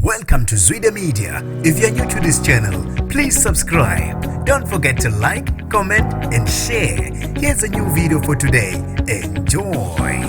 Welcome to Zwida Media. If you're new to this channel, please subscribe. Don't forget to like, comment, and share. Here's a new video for today. Enjoy.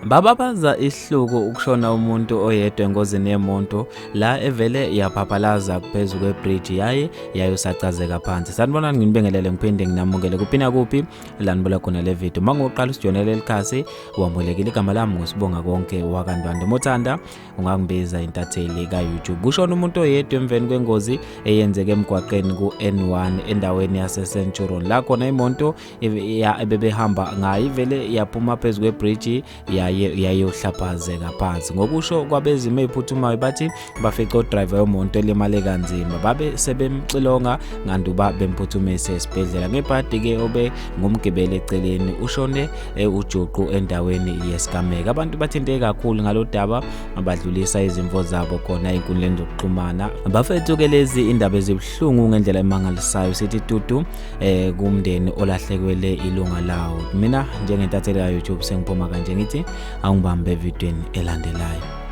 Bababaza isihluku ukushona umuntu oyedwa engozini yemoto la evele yaphaphalaza phezu kwebridge yaye yayosacazeka phansi. Sanibonani, nginibingelele ngiphinde nginamukele kuphi kuphi la nibuka khona le video. Mangoqala usijoyinele leli wamukelekile. Igama lami nguSibonga Konke wakaNdwandwe. Mothanda ungangibiza intatheli ka-YouTube. Kushona umuntu oyedwa emveni kwengozi eyenzeke emgwaqeni ku-N1 endaweni yase-Centurion, la khona imoto ebebehamba ngayo ivele yaphuma phezu kwebridge yaye yayohlaphazeka phansi. Ngokusho kwabezimo eziphuthumayo, bathi bafica udriver wemoto elimale kanzima, babe sebemxilonga nganduba bemphuthumise esibhedlela. Ngebhadi-ke obe ngumgibeli eceleni ushone ujuqu endaweni yesigameko. Abantu bathinteke kakhulu ngalo daba, badlulisa izimvo zabo khona ey'nkundleni zokuxhumana. Bafethu-ke, lezi indaba ezibuhlungu ngendlela emangalisayo. Sithi dudu kumndeni olahlekelwe ilunga lawo. Mina njengentatheli ka-YouTube sengiphuma kanje, ngithi awungibambe evidweni elandelayo.